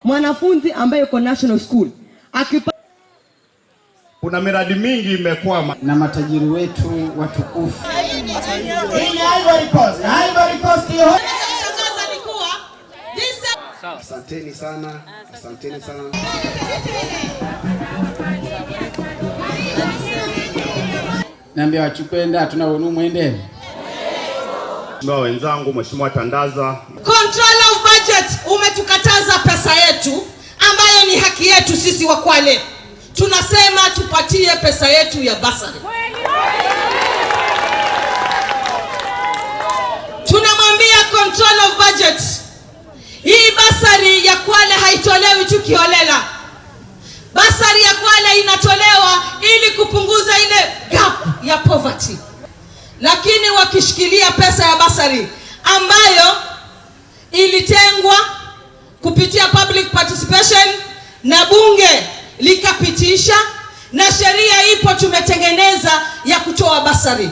Mwanafunzi ambaye yuko national school akipa Kuna miradi mingi imekwama. Na matajiri wetu watukufu. Asanteni sana, asanteni sana. Niambia wachupenda tunawonu mwende. Mheshimiwa wenzangu, Mheshimiwa Tandaza, Control of budget umetukataza pesa yetu ambayo ni haki yetu sisi wa Kwale. Tunasema tupatie pesa yetu ya basari. Tunamwambia control of budget, hii basari ya Kwale haitolewi tu kiholela. Basari ya Kwale inatolewa ili kupunguza ile gap ya poverty, lakini wakishikilia pesa ya basari ambayo ilitengwa kupitia public participation na bunge likapitisha, na sheria ipo tumetengeneza ya kutoa basari.